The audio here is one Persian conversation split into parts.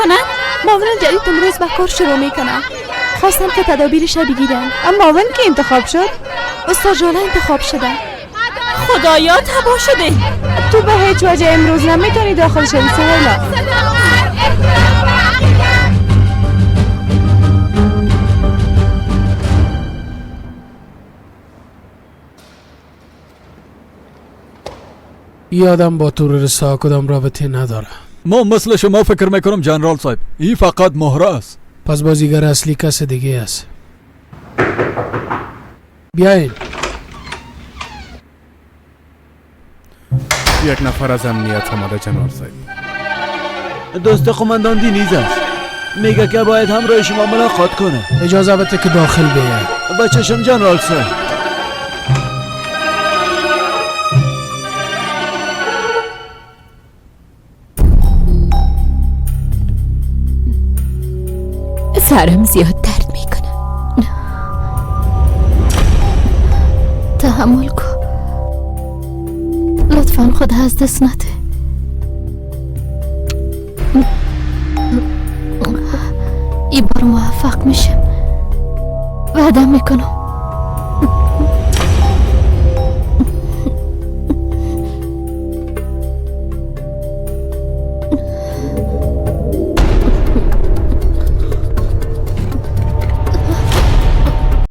کنن؟ معاون جدید امروز به کار شروع میکنه. خواستم که تدابیرش بگیرم. اما معاون کی انتخاب شد؟ استاد جاله انتخاب شده. خدایا تباه شده. تو به هیچ وجه امروز نمیتونی داخل شوی سهیلا. یادم با تروریست کدام رابطه نداره. ما مثل شما فکر میکنم جنرال صاحب. این فقط مهره است. پس بازیگر اصلی کس دیگه است. بیاین. یک نفر از امنیت آمده جنرال صاحب. دوست قماندان دینیز است. میگه که باید همراه شما ملاقات کنه. اجازه بده که داخل بیاید. با چشم جنرال صاحب. سرم زیاد درد میکنه. تحمل کن لطفا، خود از دست نده. ای بار موفق میشم، وعده میکنم.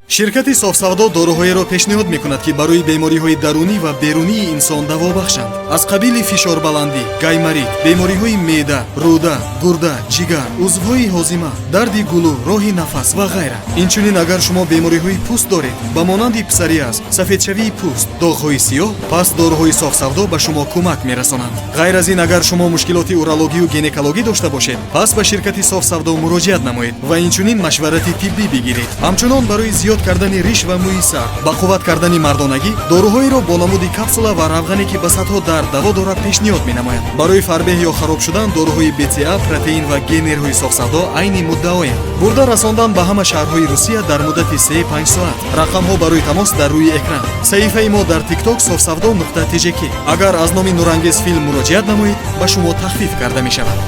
شرکت صاف‌سودا داروهایی را پیشنهاد می‌کند که برای بیماری‌های درونی و بیرونی انسان دوا بخشند، از قبیل فشار بلندی، گایماریت، بیماری‌های معده، روده، گرده، جگر، عضوهای هاضمه، درد گلو، راه نفس و غیره. اینچنین اگر شما بیماری‌های پوست دارید، به مانند پسوریاز، سفیدشوی پوست، داغ‌های سیاه، پس داروهای صاف‌سودا به شما کمک می‌رسانند. غیر از این اگر شما مشکلات اورولوژی و گینکولوژی داشته باشید، پس به شرکت صاف‌سودا مراجعت نمایید و اینچنین مشورت طبی بگیرید. همچنان برای زیاد کردن ریش و موی سر، با قوت کردن مردانگی، داروهایی را با نمود کپسولا و روغنی که به سطح درد دوا دارد پیشنهاد می‌نماید. برای فربه یا خراب شدن داروهای BCA، پروتئین و گنرهای صاف‌سودا عین مدعایند. برده رساندن به همه شهرهای روسیه در مدت 3-5 ساعت. رقم‌ها برای تماس در روی اکران. صفحه ما در تیک تاک صاف‌سودا.tjk. اگر از نام نورانگیز فیلم مراجعت نمایید، به شما تخفیف کرده می‌شود.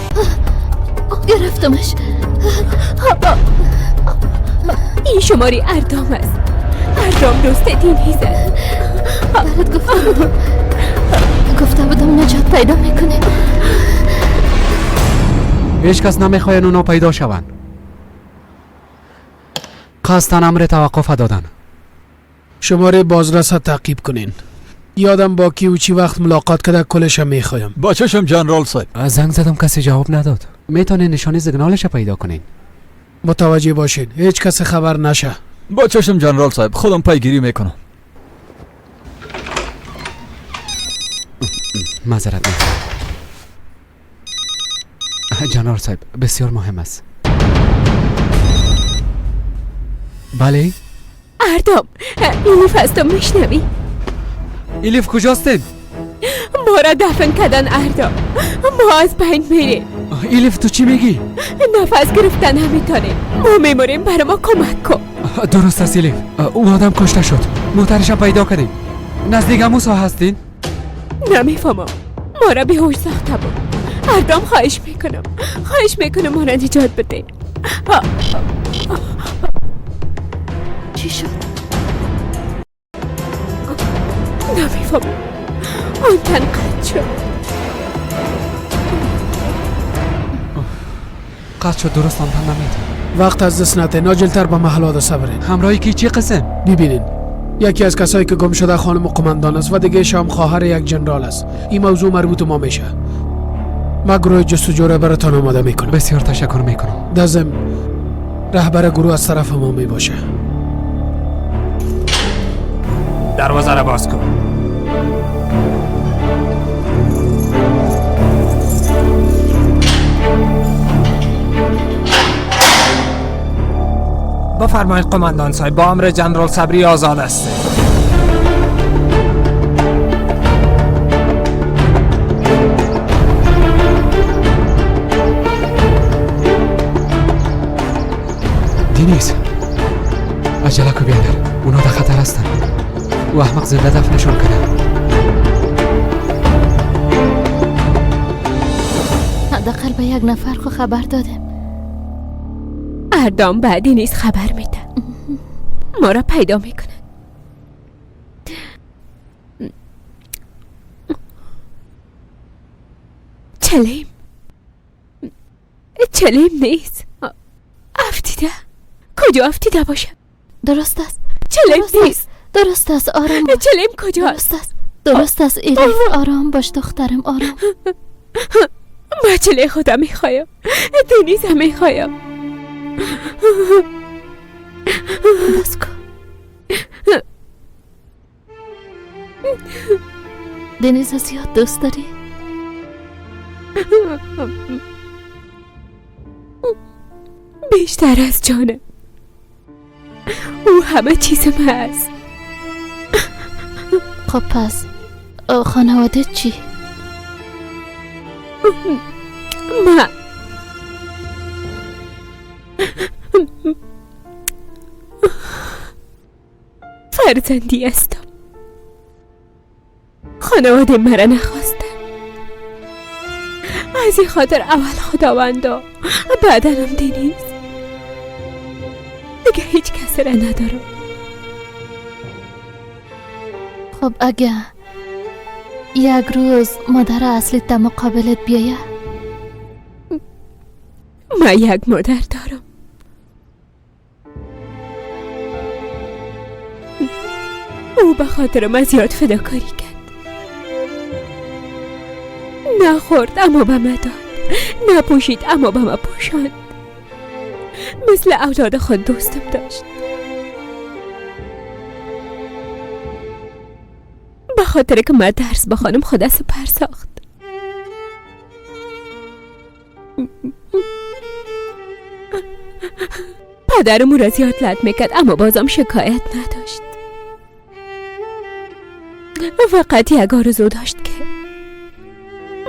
گرفتمش. این شماره اردام است. اردام دوست دینیز است. برات گفته بودم، گفته بودم نجات پیدا میکنه. هیچ کس نمیخواین اونا پیدا شوند. قصداً امر توقف دادن. شماره بازرس ها تعقیب کنین. یادم با کی و چی وقت ملاقات کرده کلش هم میخوایم. با چشم جنرال صاحب. زنگ زدم کسی جواب نداد. میتونین نشانی سیگنالش پیدا کنین. متوجه باشین هیچ کس خبر نشه. با چشم جنرال صاحب، خودم پیگیری میکنم. معذرت میخوام جنرال صاحب، بسیار مهم است. بله اردام، ایلیف هستم، میشنوی؟ ایلیف کجاستین؟ ما را دفن کردن اردام، ما از بین میریم. ایلیف تو چی میگی؟ نفس گرفتن نمیتونیم، ما میموریم، برای ما کمک کن. درست است ایلیف، او آدم کشته شد، موترش پیدا کردیم. نزدیک موسی هستین؟ نمیفهمم، ما را بیهوش ساخته بود. اردام خواهش میکنم، خواهش میکنم ما را نجات بده. چی شد؟ نمیفهمم، آنتن قطع شد. قطع شد، درست آنتن نمیده. وقت از دست نده، ناجلتر به محل صبرین. همراهی کی چی قسم؟ ببینین یکی از کسایی که گم شده خانم قماندان است و دیگه شام خواهر یک جنرال است. این موضوع مربوط ما میشه. ما گروه جستجو را براتان آماده میکنم. بسیار تشکر میکنم. در ضمن رهبر گروه از طرف ما میباشه. دروازه را باز کن. بفرمایید قماندان صاحب، با امر جنرال صبری آزاد است. دینیز عجله کو بیادر، اونا در خطر هستن. او احمق زنده دفنشون کنه. حداقل به یک نفر خو خبر دادیم. اردام بعدی نیست خبر میده، ما را پیدا میکنن. چلیم چلیم نیست، افتیده. کجا افتیده باشه؟ درست است. چلیم نیست. درست است، آرام باش. چلیم کجاست؟ درست است، درست است ایلیف، آرام باش دخترم، آرام. ما چله خودم میخوایم، دنیز هم میخوایم. بس کن. دنیز زیاد دوست داری؟ بیشتر از جانم. او همه چیز من است. خب پس خانواده چی؟ من فرزندی هستم. خانواده مرا نخواستن، از این خاطر اول خداوندا بعدنم دنیز. دیگه هیچ کسی را ندارم. خب اگه یک روز مادر اصلی در مقابلت بیایه؟ من یک مادر دارم. او به خاطر من زیاد فداکاری کرد. نخورد اما به من داد، نپوشید اما به من پوشاند. مثل اولاد خود دوستم داشت. به خاطر که من درس بخوانم خود سپر ساخت. پدرم او را زیاد لط میکرد اما بازم شکایت نداشت. فقط یک آرزو داشت که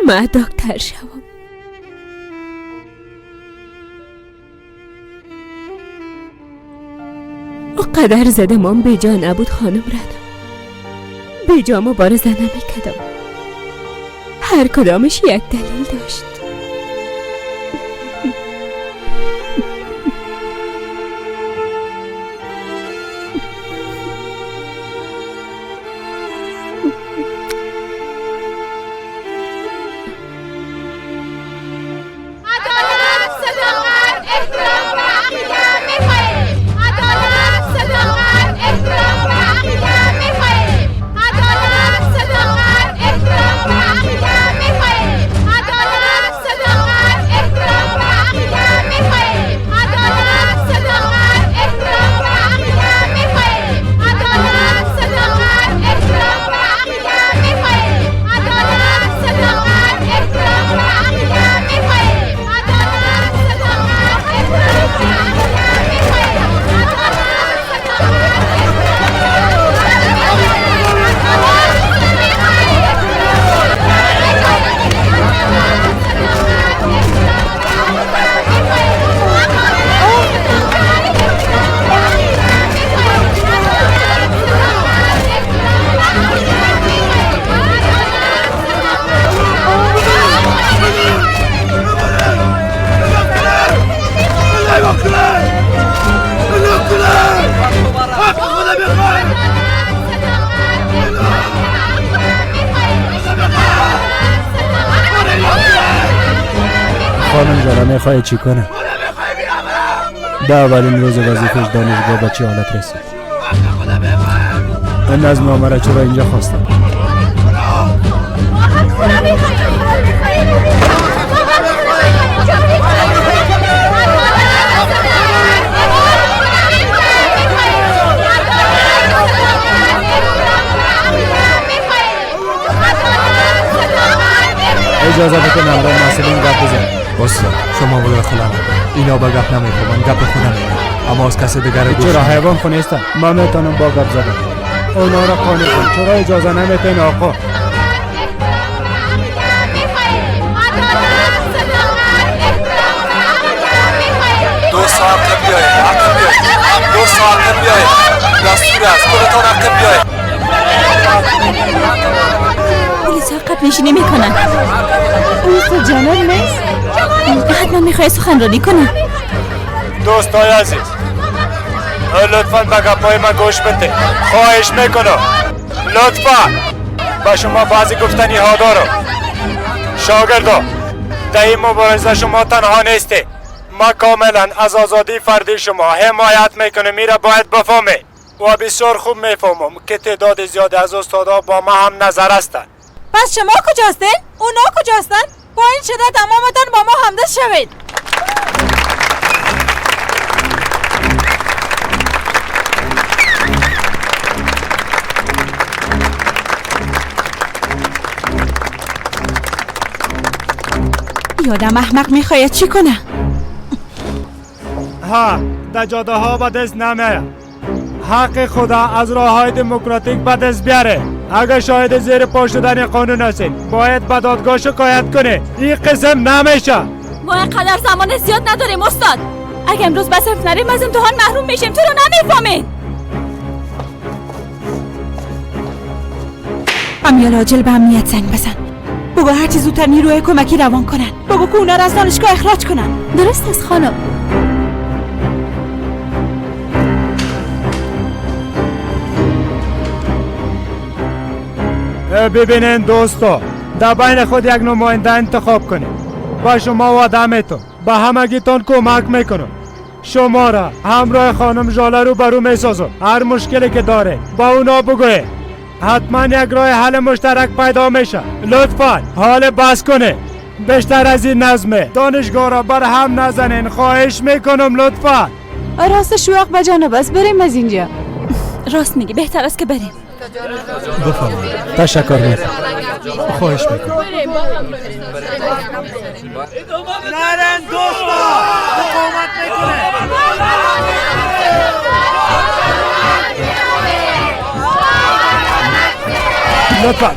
من دکتر شوم. قدر زدمان به جا نبود خانم رنا. به جا مبارزه نمیکردم. هر کدامش یک دلیل داشت. خانم جانا میخوای چی کنه؟ در اولین روز وظیفش دانشگاه به چه حالت رسید؟ این از نامه را چرا اینجا خواستم؟ اجازه بده نمره مسئولین گپ بزن. استاد شما مداخله نکن، اینا به گپ نمیخوان، گپ خود میگن، اما از کس دیگر گوش. چرا حیوان خو نیستم، من میتونم با گپ زدن اونا را قانع کن. چرا اجازه نمیتین آقا؟ دو ساعت بیایید، عقب بیایید، دو ساعت بیایید، دستور است خودتان عقب بیایید. پلیس ها قبل نشینی میکنن. او جناب نیست؟ حتما میخوای سخنرانی کنه. دوستای عزیز، لطفاً به گپای من گوش بده. خواهش میکنم لطفاً. با شما بعضی گفتنی ها دارم. شاگردا، در این مبارزه شما تنها نیستی. ما کاملا از آزادی فردی شما حمایت میکنم. میره باید بفهمه و بسیار خوب میفهمم که تعداد زیادی از استادا با ما هم نظر هستند. پس شما کجاستین؟ اونا کجاستن؟ با این شده تمامتان با ما همدست شوید. یادم احمق میخواید چی کنه؟ ها، در جاده ها به دست نمیه. حق خدا از راه های دموکراتیک به دست بیاره. اگر شاهد زیر پا شدن قانون هستین باید به دادگاه شکایت کنه. این قسم نمیشه. ما اینقدر زمان زیاد نداریم استاد. اگه امروز به صنف نریم از امتحان محروم میشیم. تو رو نمیفهمین. امیال عاجل به امنیت زنگ بزن. بگو هرچی زودتر نیروی کمکی روان کنن. بگو که اونا رو از دانشگاه اخراج کنن. درست است خانم. ببینین دوستا، در بین خود یک نماینده انتخاب کنید. با شما وعده میتم به همگیتان کمک میکنم. شما را همراه خانم ژاله رو برو میسازم. هر مشکلی که داره با اونا بگوید. حتما یک راه حل مشترک پیدا میشه. لطفا حال بس کنه. بیشتر از این نظمه دانشگاه را بر هم نزنین. خواهش میکنم لطفا. راست شوق به جانب است، بریم از اینجا. راست میگی، بهتر است که بریم. بفرمایید. تشکر میکنم. خواهش میکنم. نرن دوستا، مقاومت میکنه. لطفا.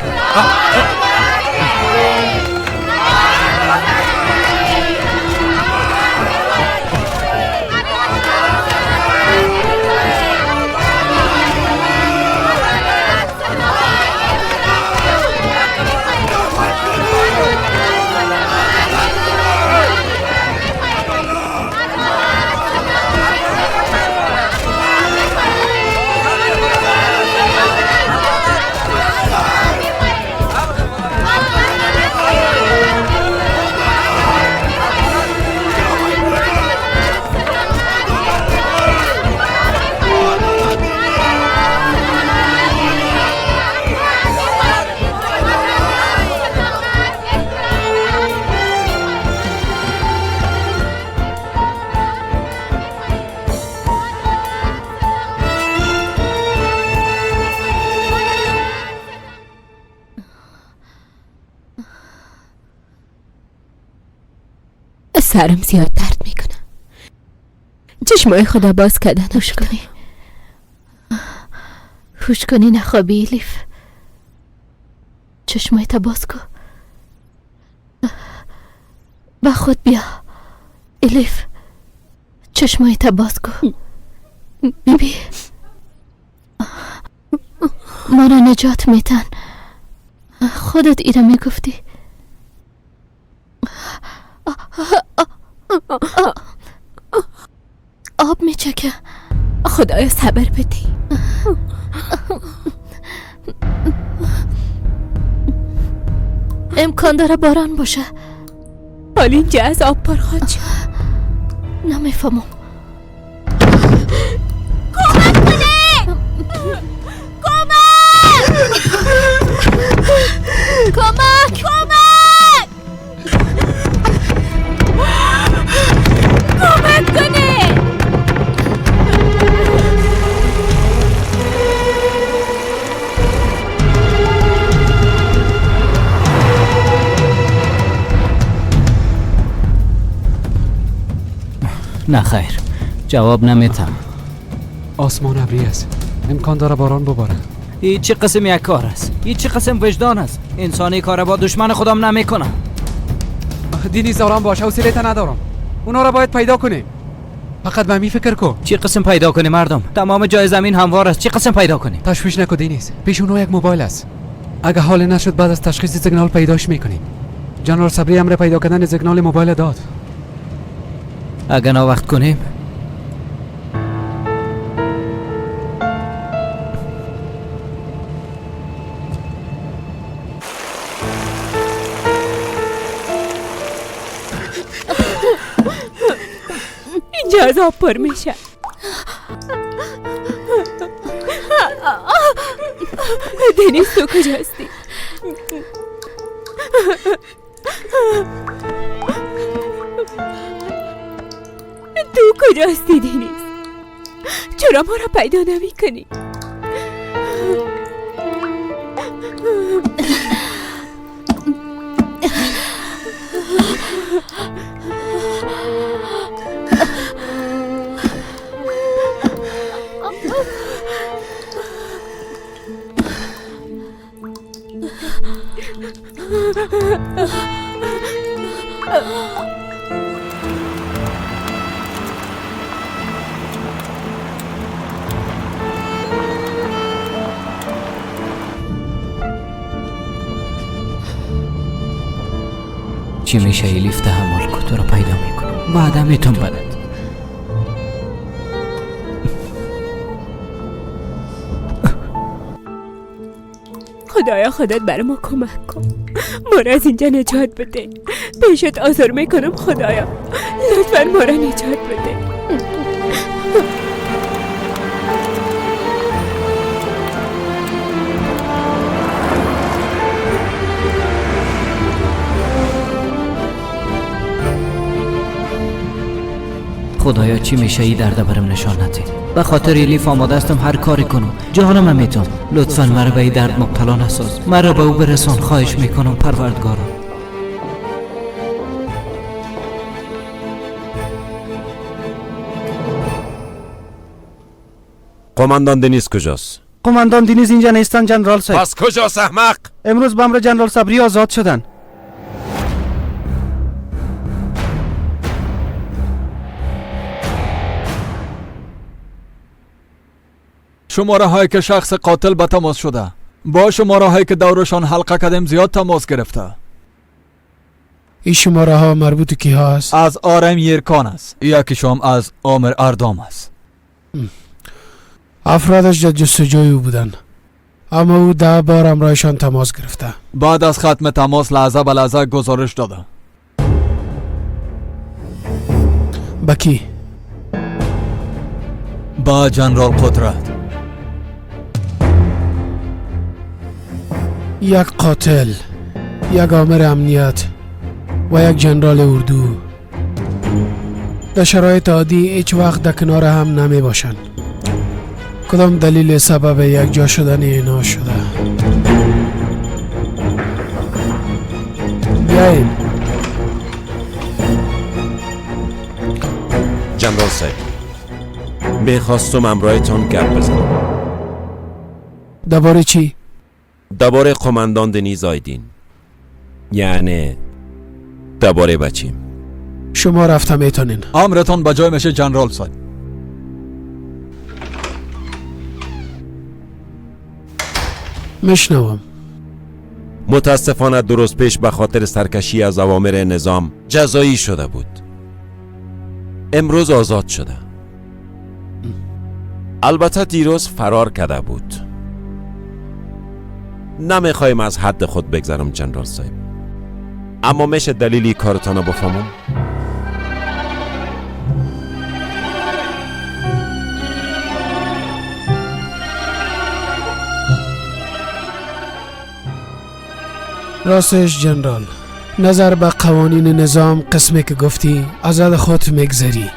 سرم زیاد درد میکنه. چشمای خدا باز کردن. هوش کنی، هوش کنی، نخوابی لیف. چشمای تا باز کن، به خود بیا الیف. چشمای تا باز کن. بیبی ما را نجات میتن. خودت ایره میگفتی. آب میچکه. خدایا صبر بدی. امکان داره باران باشه. حال اینجا از آب پر خواهد شد. نمیفهمم. کمک کنه! کمک! کمک! کمک! کمک کنه! نه خیر، جواب نمیتم. آسمان ابری است، امکان داره باران بباره. این چه قسم یک کار است؟ این چه قسم وجدان است؟ انسانی کار با دشمن خودم نمیکنم. دینیز آرام باش، حوصله ندارم. اونا را باید پیدا کنیم. فقط به می فکر کو. چی قسم پیدا کنی مردم؟ تمام جای زمین هموار است، چی قسم پیدا کنی؟ تشویش نکو دینیز، پیش اونو یک موبایل است. اگه حال نشد بعد از تشخیص سیگنال پیداش میکنیم. جنرال صبری امر پیدا کردن سیگنال موبایل داد. اگه وقت کنیم اینجا از آب پر میشه. دنیز تو کجا هستی؟ تو کجا هستی دنیز؟ چرا ما را پیدا نمی کنی؟ چی میشه الیف تحمل کو، تو رو پیدا میکنم، بعدم میتون بلد. خدایا خودت برای ما کمک کن، ما را از اینجا نجات بده. پیشت آزار میکنم خدایا، لطفا ما را نجات بده. خدایا چی میشه ای درد برم نشان نده. به خاطر الیف آماده هستم هر کاری کنم، جانم میتم. لطفا مرا به این درد مبتلا نساز، مرا به او برسان، خواهش میکنم پروردگارا. قماندان دنیز کجاست؟ قماندان دنیز اینجا نیستن جنرال صاحب. پس کجاست احمق؟ امروز به امر جنرال صبری آزاد شدن. شماره هایی که شخص قاتل به تماس شده با شماره هایی که دورشان حلقه کردیم زیاد تماس گرفته. این شماره ها مربوط کی ها است؟ از آرم یرکان است، یکیشم از عامر اردام است. افرادش در جستجوی او بودن، اما او 10 بار همراهشان تماس گرفته. بعد از ختم تماس لحظه به لحظه گزارش داده. با کی؟ با جنرال قدرت. یک قاتل، یک آمر امنیت و یک جنرال اردو در شرایط عادی هیچ وقت در کنار هم نمی باشند. کدام دلیل سبب یک جا شدن اینا شده؟ بیاین. جنرال صاحب، میخواستم امرایتان گپ بزنم. درباره چی؟ درباره قماندان دنیز آیدین، یعنی درباره بچیم. شما رفته میتونین. امرتان به جای میشه جنرال صاحب. میشنوم. متاسفانه درست پیش به خاطر سرکشی از اوامر نظام جزایی شده بود. امروز آزاد شده. البته دیروز فرار کرده بود. نمیخوایم از حد خود بگذرم جنرال صاحب، اما میشه دلیلی کارتان رو بفهمم؟ راستش جنرال، نظر به قوانین نظام قسمی که گفتی از حد خود میگذری.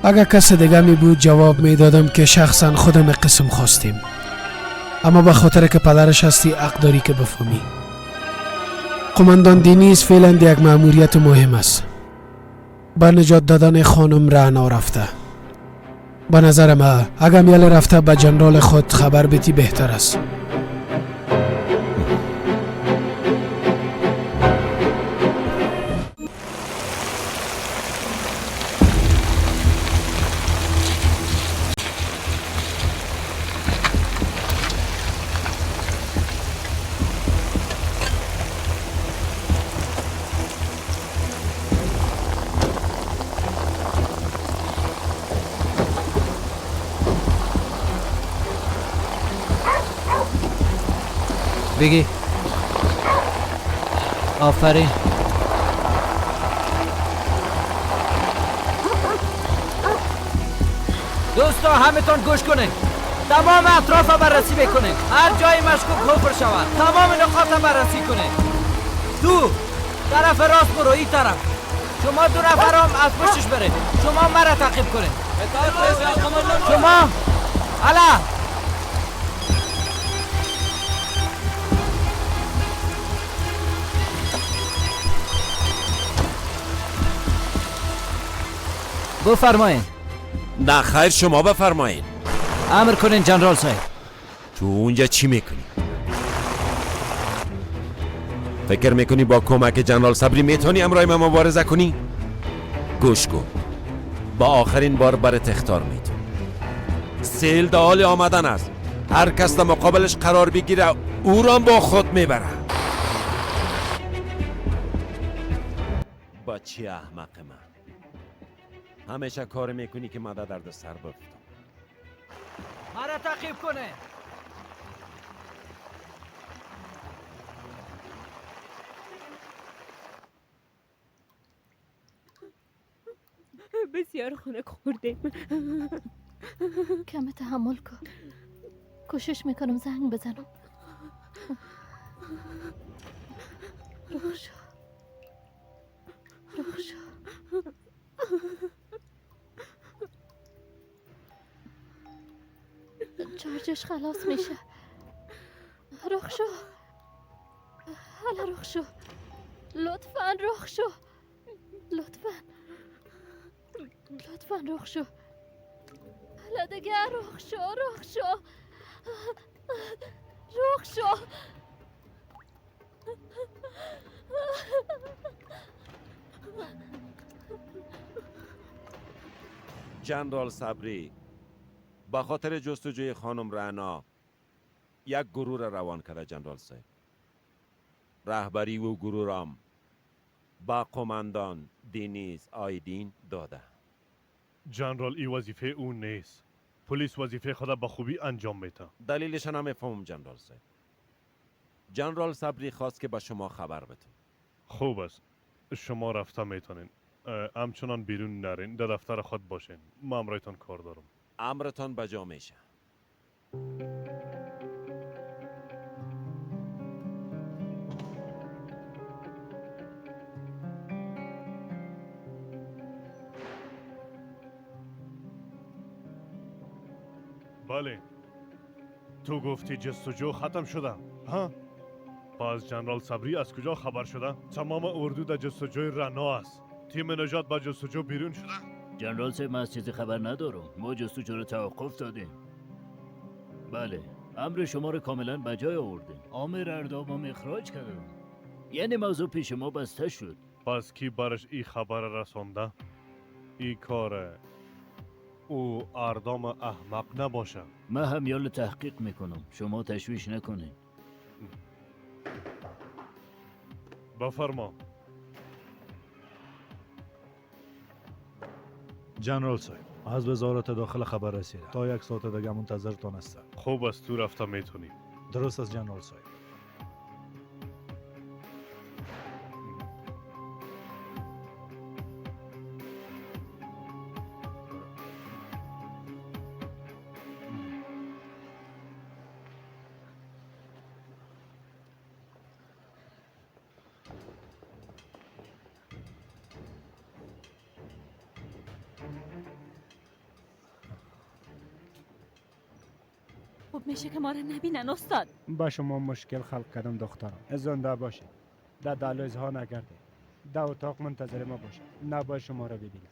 اگر کس دیگه می بود جواب میدادم که شخصا خودم قسم خواستیم، اما به خاطر که پدرش هستی حق داری که بفهمی. قماندان دینیز فعلا یک مأموریت مهم است. به نجات دادن خانم رعنا رفته. به نظر من اگر میل رفته به جنرال خود خبر بدی بهتر است. بگی. آفرین. دوستا همتون گوش کنید. تمام اطراف بررسی بکنید. هر جای مشکوک حفر شود. تمام نقاط بررسی کنید. تو طرف راست برو، این طرف. شما دو نفرام از پشتش برید. شما مرا تعقیب کنید. شما الا بفرمایین. نه خیر، شما بفرمایین. امر کنین جنرال صاحب. تو اونجا چی میکنی؟ فکر میکنی با کمک جنرال صبری میتونی امرای من مبارزه کنی؟ گوش کن، با آخرین بار برات اخطار میتون. سیل در حال آمدن است. هر کس در مقابلش قرار بگیره او را با خود میبره. بچه احمق من، همیشه کار میکنی که من در درد سر بفتم. مرا تعقیب کنه. بسیار خنک خوردیم. کم تحمل کن. کوشش میکنم زنگ بزنم. رخشا رخشا. چارجش خلاص میشه. رخشو، حالا رخشو، لطفا رخشو، لطفا لطفا رخشو، حالا دیگه رخشو رخشو رخشو. جنرال صبری با خاطر جستجوی خانم رعنا یک گروه را روان کرده. جنرال صاحب، رهبری و گروه رام با قماندان دینیز آیدین داده. جنرال، ای وظیفه او نیست. پلیس وظیفه خود به خوبی انجام میده. دلیلش نمیفهمم جنرال صاحب. جنرال صبری خواست که به شما خبر بده. خوب است، شما رفته میتونین. همچنان بیرون نرین، در دفتر خود باشین. من امرایتان کار دارم. امرتان بجا میشه. بله، تو گفتی جستجو ختم شده ها؟ پس جنرال صبری از کجا خبر شده؟ تمام اردو در جستجوی رعنا است. تیم نجات با جستجو بیرون شده. جنرال صاحب، من از چیزی خبر ندارم. ما جستجو رو توقف دادیم. بله، امر شما رو کاملا به جای آوردیم. آمر اردام اخراج کردم. یعنی موضوع پیش ما بسته شد. پس کی برش این خبر رسانده؟ این کار او اردام احمق نباشه. من هم یال تحقیق میکنم، شما تشویش نکنین. بفرما. جنرال صاحب، از وزارت داخل خبر رسیده. تا یک ساعت دیگه منتظرتان هستم. خوب است، تو رفته میتونی. درست است جنرال صاحب. خوب میشه که ما را نبینن استاد. با شما مشکل خلق کردم دخترم. زنده باشید. در دهلیزها نگردید. در اتاق منتظر ما باشید. نباید شما را ببینم.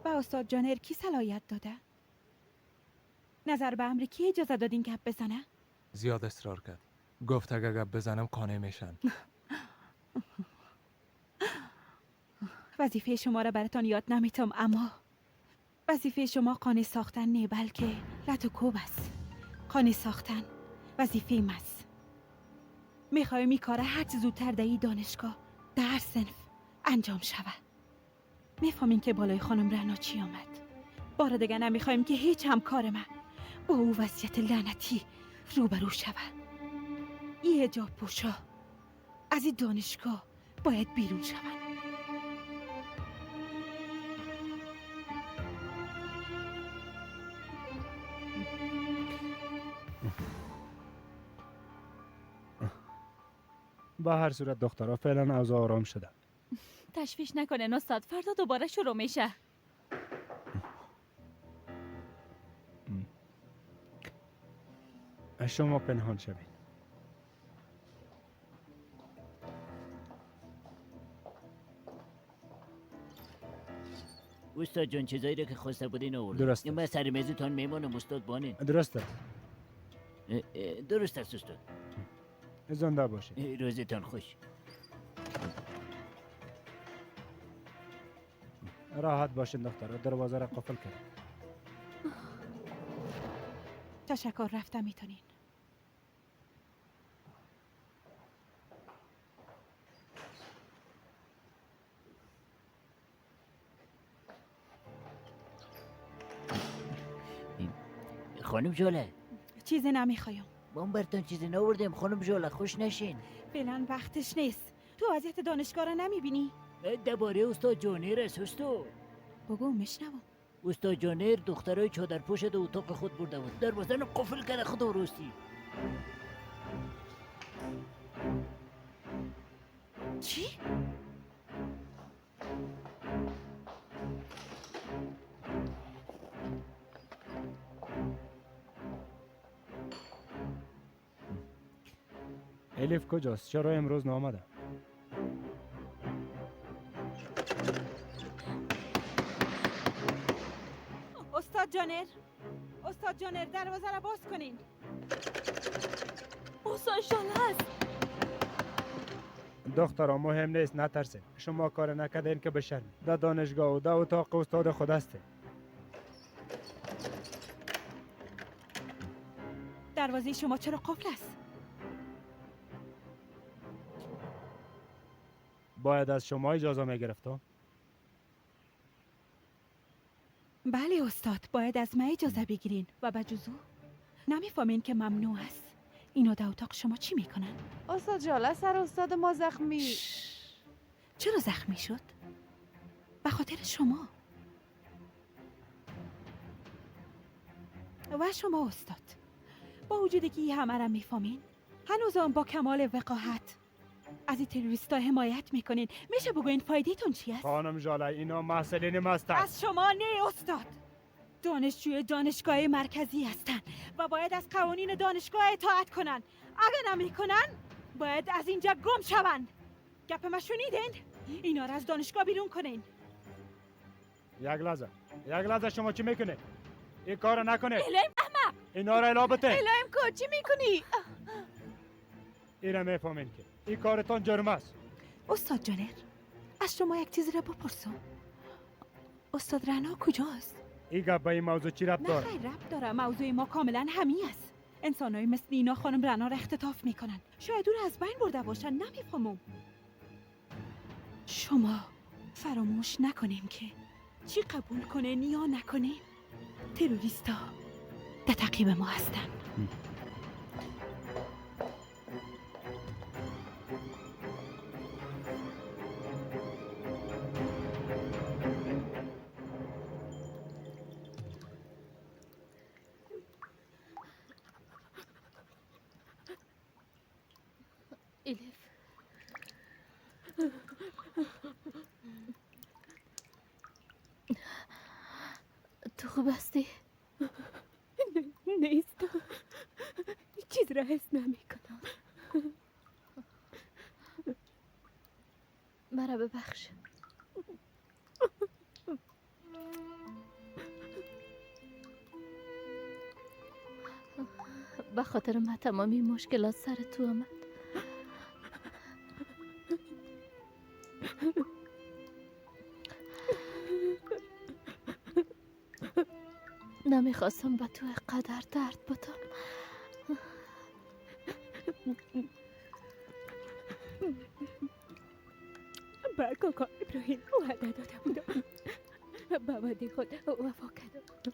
با استاد جانر کی صلاحیت داده؟ نظر به امر کی اجازه دادین گپ بزنه؟ زیاد اصرار کرد. گفت اگه گپ بزنم قانع میشن. وظیفه شما را براتان یاد نمیتم، اما وظیفه شما قانع ساختن نه، بلکه لط و کوب است. قانع ساختن وظیفه ماست. میخوایم این کار هر چه زودتر در این دانشگاه در هر صنف انجام شود. میفهمین که بالای خانم رعنا چی آمد. بار دیگه نمیخوایم که هیچ همکار من با او وضعیت لعنتی روبرو شود. این حجاب پوشا از این دانشگاه باید بیرون شوند. با هر صورت دخترها فعلا اوضاع آرام شده. تشویش نکنه استاد، فردا دوباره شروع میشه. شما پنهان شوید. استاد جان چیزایی رو که خواسته بودین آوردم. درست. من سر میزتان میمانم استاد بانین. درست است. درست است استاد. زنده باشید. روزتان خوش. راحت باشین دختر، دروازه را قفل کرد. تشکر، رفتم میتونین. خانم جاله چیزی نمیخوایم. ما براتون چیزی نآوردیم خانم جاله، خوش نشین. فعلا وقتش نیست. تو وضعیت دانشگاه را نمیبینی؟ درباره استاد جانیر است استاد. بگو میشنوم. استاد جانیر دخترای چادرپوش در اتاق خود برده بود، دروازه رو قفل کرده خود راستی. چی؟ الیف کجاست؟ چرا امروز نامده؟ استاد جانر، استاد جانر دروازه را باز کنین. استاد شاله است. دخترها مهم نیست، نترسین. شما کار نکردین که بشرمید. در دانشگاه و در اتاق استاد خود هستین. دروازه شما چرا قفل است؟ باید از شما اجازه میگرفتم. بله استاد، باید از من اجازه بگیرین و به جزو نمیفهمین که ممنوع است. اینا در اتاق شما چی میکنن؟ استاد جاله سر استاد ما زخمی. چرا زخمی شد؟ به خاطر شما و شما استاد. با وجودی که همه را میفهمین، هنوز با کمال وقاحت از این تروریستا حمایت میکنین. میشه بگوین فایدهتون چی است؟ خانم ژاله اینا محصلین مستند. از شما نه استاد. دانشجوی دانشگاه مرکزی هستن و باید از قوانین دانشگاه اطاعت کنن. اگه نمیکنن باید از اینجا گم شون. گپ ما شنیدین؟ اینا را از دانشگاه بیرون کنین. یک لحظه، یک لحظه، شما چی میکنید؟ این کارو نکنید. الهیم احمق، اینا را الا بده. الهیم کو چی میکنی؟ اینا میفهمین که این کارتان جرم است. استاد جانر، از شما یک چیز را بپرسم. استاد رعنا کجاست؟ این گپ به این موضوع چی ربط داره؟ نه خیر ربط داره. موضوع ما کاملا همی است. انسان‌های مثل اینا خانم رعنا را اختطاف میکنن. شاید او را از بین برده باشن، نمیفهمم. شما فراموش نکنیم که چی قبول کنین یا نکنیم، تروریستا در تعقیب ما هستن. الیف، تو خوب هستی؟ نیستم، چیز را حس نمی کنم. مرا ببخش. به خاطر من تمامی مشکلات سر تو آمد. نمیخواستم به تو قدر درد بدم. به کاکا ابراهیم وعده داده بودم، به وعده خود وفا کردم.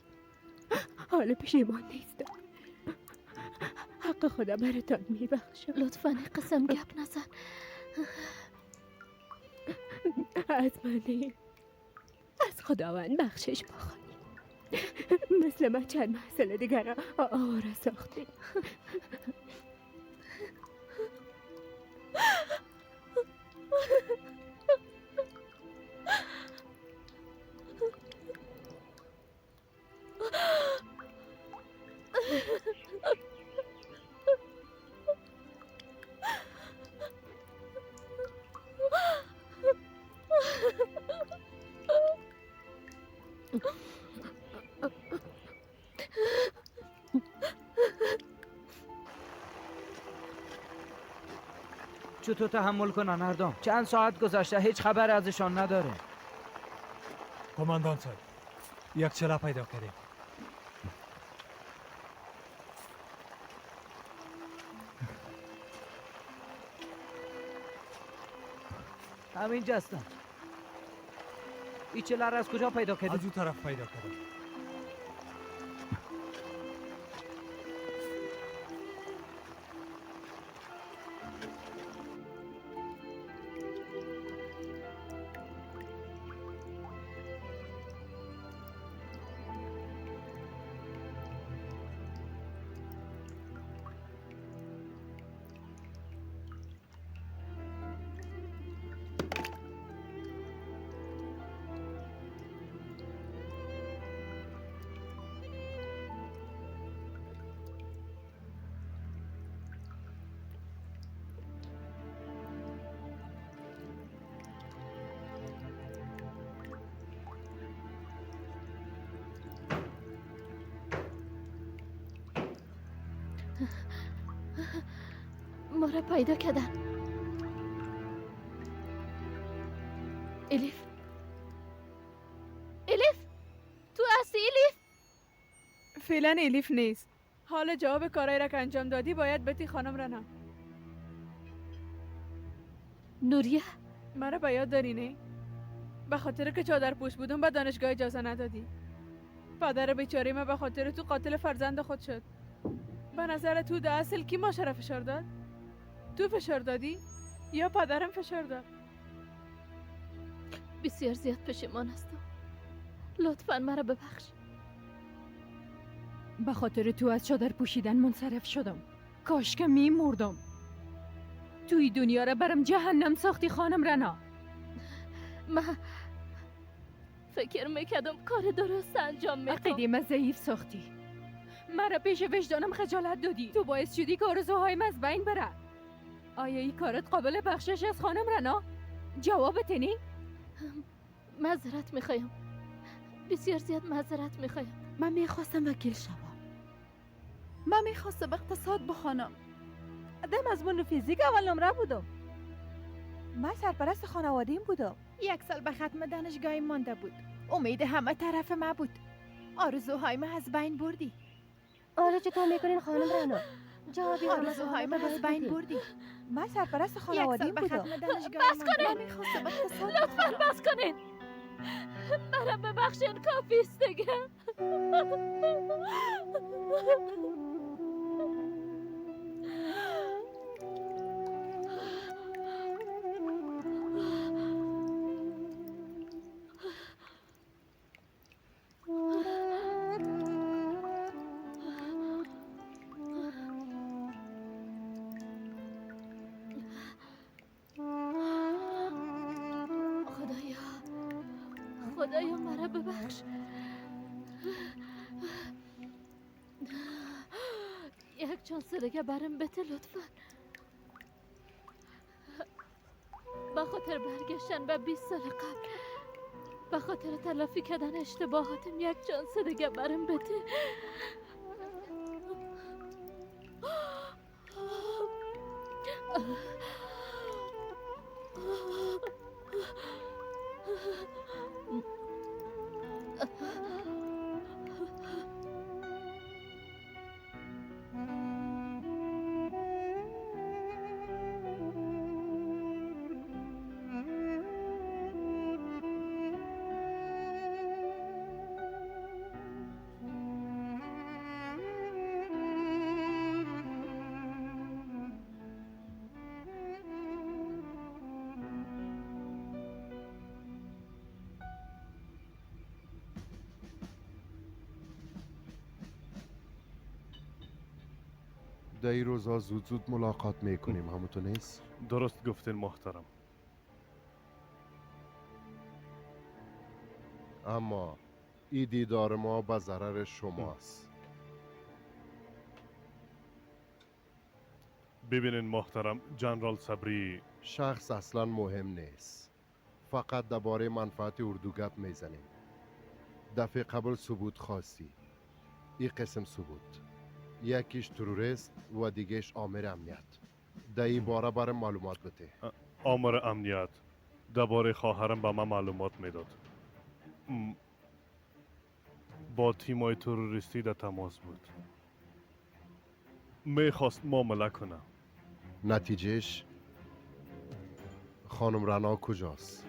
حال پشیمان نیستم، حق خدا براتان میبخشم. لطفا قسم گپ نزن. از من نه، از خداوند بخشش بخواهی. مثل من چند محصل دیگر را آواره ساختی. چطور تحمل کنن اردام؟ چند ساعت گذشته هیچ خبر ازشان نداره. قماندان صاحب، یک چلا پیدا کردیم. همینجا هستن. این چلا را از کجا پیدا کردی؟ از اون طرف پیدا کردم. ما را پیدا کردن. الیف، الیف، تو هستی الیف؟ فعلا الیف نیست. حال جواب کارایی را که انجام دادی باید بتی خانم رنا. نوریه، مرا به یاد داری نه؟ به خاطر که چادر پوش بودم به دانشگاه اجازه ندادی. پدر بیچاره ما به خاطر تو قاتل فرزند خود شد. به نظر تو در اصل کی ما را فشار داد؟ تو فشار دادی یا پدرم فشار داد؟ بسیار زیاد پشیمان هستم. لطفا مرا ببخش. به خاطر تو از چادر پوشیدن منصرف شدم. کاش که می مردم. توی دنیا را برم جهنم ساختی خانم رنا. من فکر میکردم کار درست انجام میدم. عقیده من ضعیف ساختی. مرا پیش وجدانم خجالت دادی. تو باعث شدی که آرزوهایم از بین بره. آیا این کارت قابل بخشش از خانم رنا؟ جوابت اینی؟ معذرت میخوایم. بسیار زیاد معذرت میخوایم. من میخواستم وکیل شوم. من میخواستم اقتصاد بخوانم. در مضمون فیزیک اول نمره بودم. من سرپرست خانواده‌ام بودم. یک سال به ختم دانشگاهی مانده بود. امید همه طرف ما بود. آرزوهای من از بین بردی. آره چطور میکنین خانم رنا؟ جوابی آرزوهای من از بین بردی. من سرپرست خانواده‌ام بودم. بس کنین، لطفاً بس کنین. مرا ببخشین، کافی است دیگه. خدایا مرا ببخش. یک چانس دیگه برم بده لطفا. به خاطر برگشتن به 20 سال قبل، به خاطر تلافی کردن اشتباهاتم، یک چانس دیگه برم بده. در این روزا زود زود ملاقات میکنیم، همونطور نیست؟ درست گفتین محترم. اما این دیدار ما به ضرر شماست. ببینین محترم، جنرال صبری شخص اصلا مهم نیست. فقط درباره منفعت اردو گپ میزنیم. دفعه قبل ثبوت خواستی. این قسم ثبوت، یکیش تروریست و دیگهش آمر امنیت. در این باره برای معلومات بده. آمر امنیت درباره خواهرم به من معلومات میداد. با تیمای تروریستی در تماس بود. میخواست معامله کنه. نتیجهش خانم رنا کجاست؟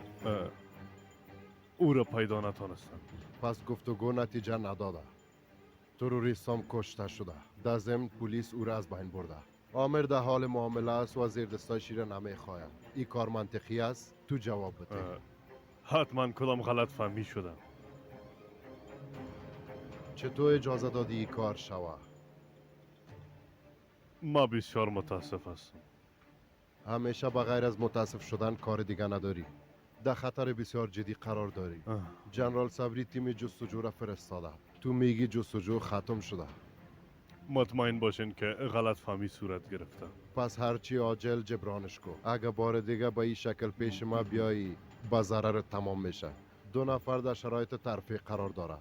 او را پیدا نتانستم. پس گفتگو نتیجه نداده. تروریست هم کشته شده. در ضمن پلیس او را از بین برده. آمر در حال معامله است و زیر دستایش را نمیخواهد. این کار منطقی است؟ تو جواب بده. حتما کدام غلط فهمی شدم. چطور اجازه دادی این کار شوه؟ ما بسیار متاسف هستم. همیشه به غیر از متاسف شدن کار دیگه نداری. در خطر بسیار جدی قرار داری. جنرال صبری تیم جستجو را فرستاده. تو میگی جستجو ختم شده. مطمئن باشین که غلط فهمی صورت گرفته. پس هرچی عاجل جبرانش کو. اگه بار دیگه به این شکل پیش ما بیایی به ضرر تمام میشه. دو نفر در شرایط ترفیع قرار داره.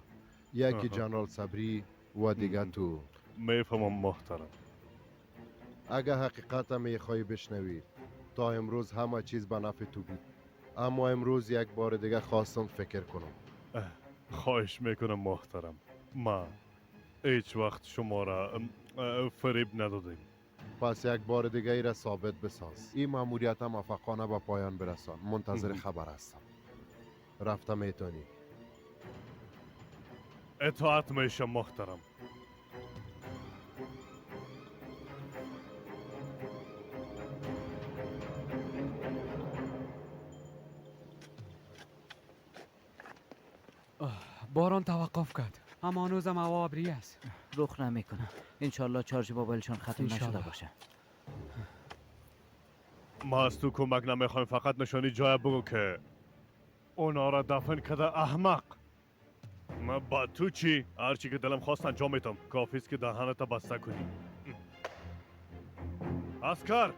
یکی جنرال صبری و دیگه تو. میفهمم محترم. اگه حقیقت میخوای بشنوی، تا امروز همه چیز به نفع تو بود. اما امروز یک بار دیگه خواستم فکر کنم. خواهش میکنم محترم، ما هیچ وقت شما را فریب ندادیم. پس یک بار دیگه ای را ثابت بساز. این ماموریت موفقانه به پایان برسان. منتظر خبر هستم. رفته میتونی. اطاعت میشم محترم. باران توقف کرد، اما هنوزم هوا ابری است. رخ نمیکنه. انشالله چارج موبایلشان ختم نشده باشه. ما از تو کمک نمیخوایم، فقط نشانی جای بگو که اونا را دفن کرده احمق. ما با تو چی؟ هرچی که دلم خواست انجام میدم. کافی است که دهنت بسته کنی. اسکر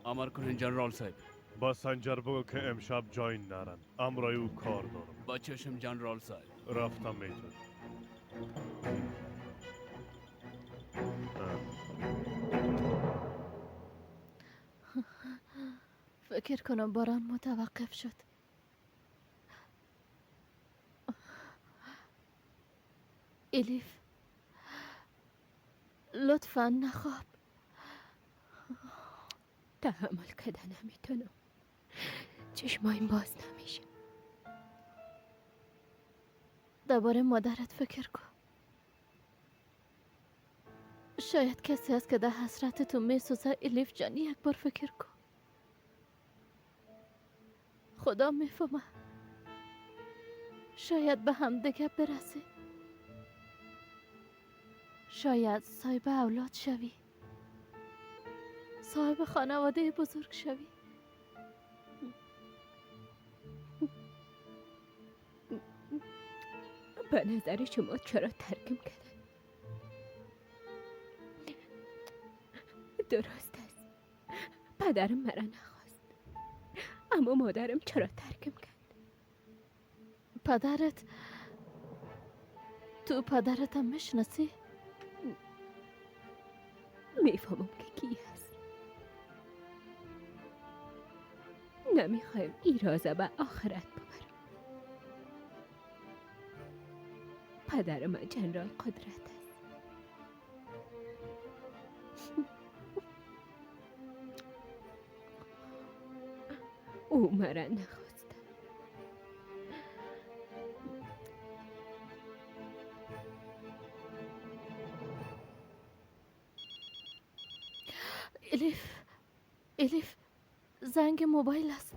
امر کنین جنرال صاحب. با سنجر بگو که امشب جای نرن، امرای او کار دارم. با چشم جنرال صاحب. رفتم میتون. فکر کنم باران متوقف شد. الیف لطفا نخواب. تحمل کردن نمیتونم. چشمایم باز نمیشه. درباره مادرت فکر کن. شاید کسی هست که در حسرت تو میسوزه. الیف جان یک بار فکر کن. خدا میفهمه. شاید به هم دیگه برسی. شاید صاحب اولاد شوی، صاحب خانواده بزرگ شوی. به نظر شما چرا ترکم کردن؟ درست است، پدرم مرا نخواست، اما مادرم چرا ترکم کرد؟ پدرت؟ تو پدرتم میشناسی؟ میفهمم که کی هست. نمیخوایم این رازه به آخرت ببرم. پدر من جنرال قدرت است. او مرا نخواست. الیف، الیف، زنگ موبایل است.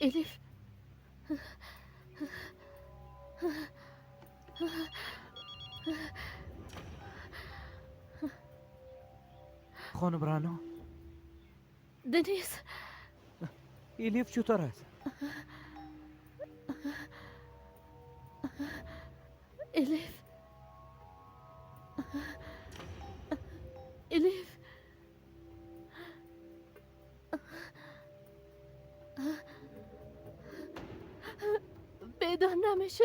الیف، خانم رعنا. دنیز، الیف چطور است؟ الیف، الیف، بیدار نمیشه.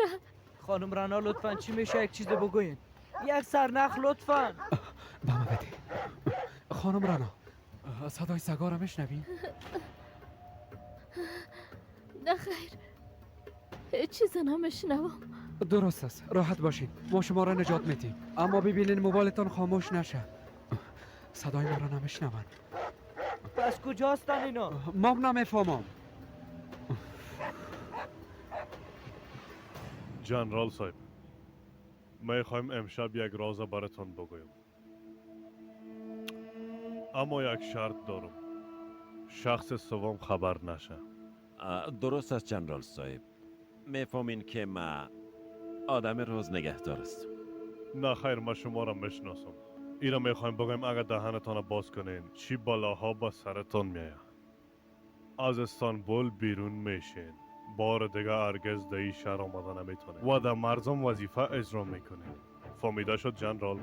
خانم رعنا لطفاً چی میشه یک چیز بگوین، یک سرنخ لطفاً. به ما بده. خانم رعنا، صدای سگا را میشنوی؟ نه خیر، هیچ چیز نمیشنوم. درست است، راحت باشین، ما شما را نجات میدیم. اما ببینین موبایلتان خاموش نشه. صدای ما را نمیشنون. پس کجاستن اینا؟ ما نمیفهمم. جنرال صاحب، میخوایم امشب یک راز براتون بگویم، اما یک شرط دارم، شخص سوم خبر نشه. درست است جنرال صاحب، میفهمین که ما آدم روز نگهدار است. نه خیر، ما شما را میشناسم. اینا میخوایم بگویم اگر دهنتان باز کنین چی بلاها با سرتان میآید. از استانبول بیرون میشین، بار دیگه هرگز در این شهر آمده نمیتونین و در مرزم وظیفه اجرا میکنین. فهمیده شد جنرال؟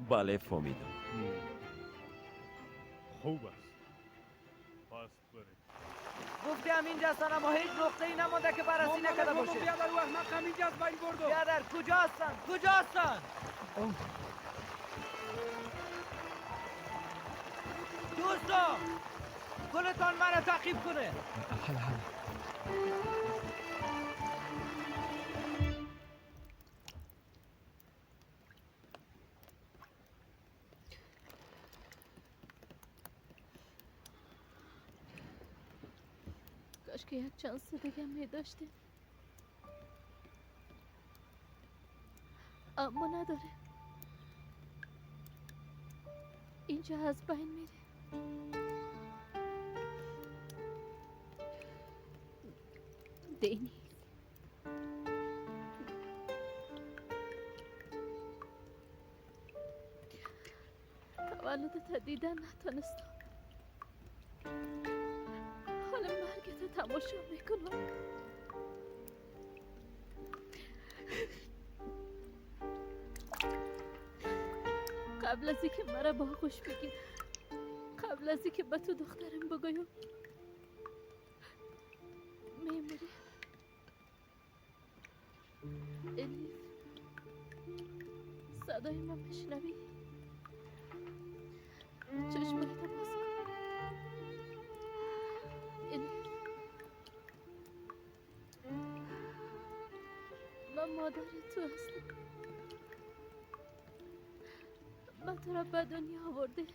بله فهمیدم. خوب است، پس بریم. گفتی هم اینجا هستن، اما هیچ نقطه ای نمانده که بررسی نکرده باشه. بیادر او احمق هم اینجا از بین بردم. بیادر کجا هستن؟ کجا هستن؟ دوستا کلتان مرا تعقیب کنه. حالا حالا. کاش که یک چانس دیگه می داشتیم، اما نداره. اینجا از بین میره. دنیز، تولدت دیدن نتونستم، حالا مرگت تماشا میکنم. قبل از اینکه مرا با آغوش بگیری، قبل از اینکه به تو دخترم بگویم میمیری. الیف، صدای من میشنوی؟ چشمایت باز کن. الیف، من مادر تو هستم. من تو را به دنیا آورده.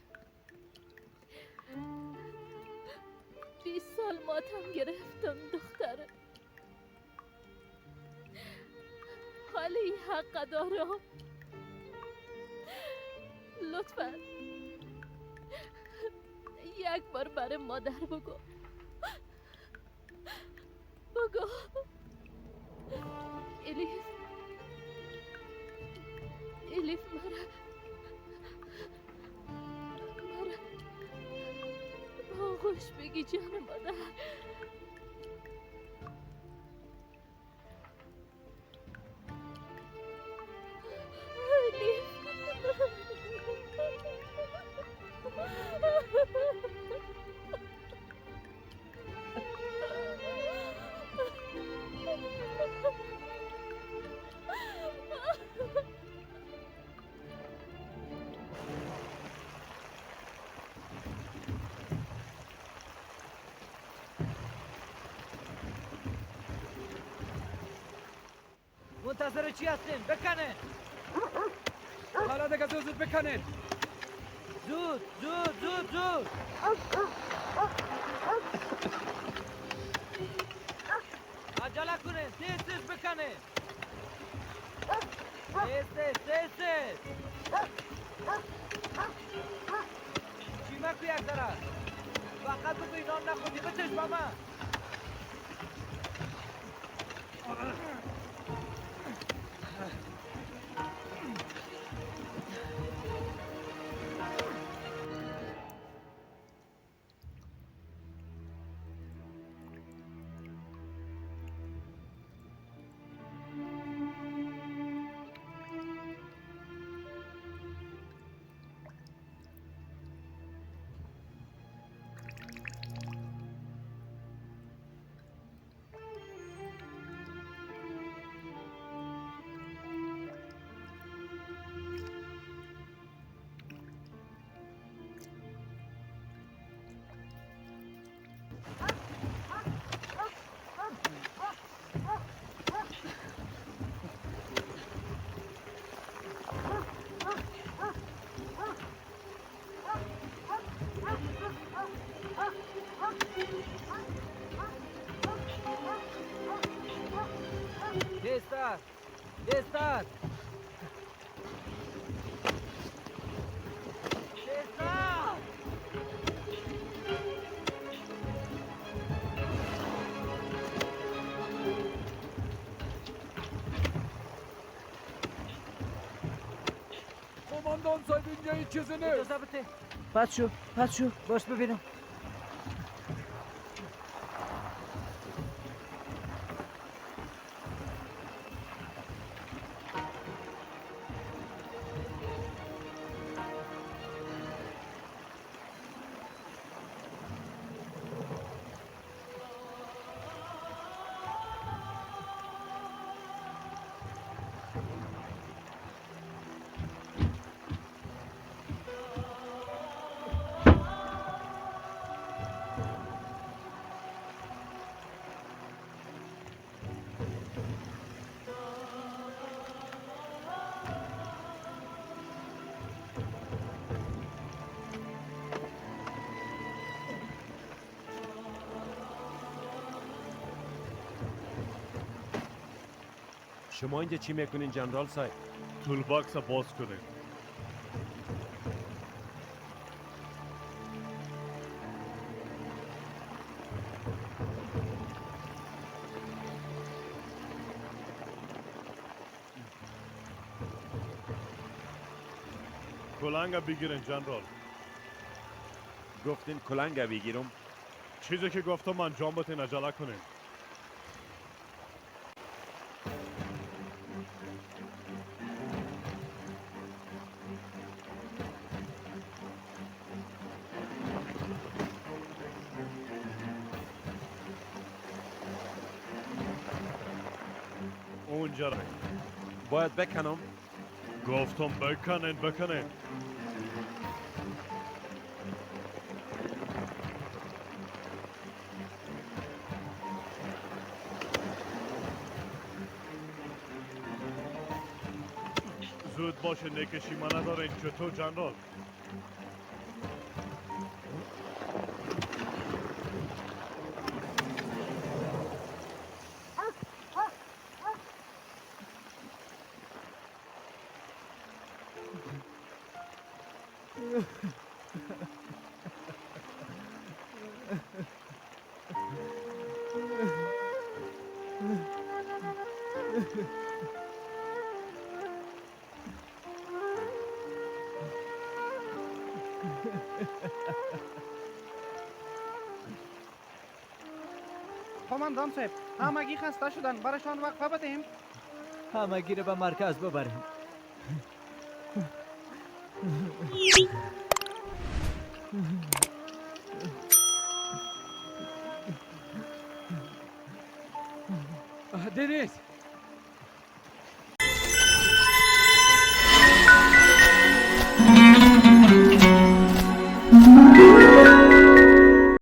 20 سال ماتم گرفتم دختره. حالی حق دارم. لطفا یک بار برای مادر بگو، بگو الیف، الیف مرا با آغوش بگی جان مادر. الیف، منتظر چی هستین؟ بکنه. حالا دیگه زود زود بکنین. زود زود زود زود. عجله کنین، تیز تیز بکنین. تیز تیز تیز تیز. چی مکو یک طرف، فقط بگوی نام نخوندی. بتش با من. تیزتر تیزتر تیزتر. قماندان صاحب اینجا هیچ چیزی نیست. اجازه بده. پس شو پس شو باش ببینم. شما اینجا چی میکنین جنرال صاحب؟ toolbox باز کنین. کلنگ بگیرین جنرال. گفتین کلنگ بگیرم؟ چیزی که گفتم انجام بدین، عجله کنین. اونجا باید بکنم؟ گفتم بکنین بکنین. زود باشه نکشی ما ندارین. چطور جنرال؟ قماندان صاحب همگی خسته شدن، برایشان وقفه بدهیم. همگی رو به مرکز ببریم. دنیز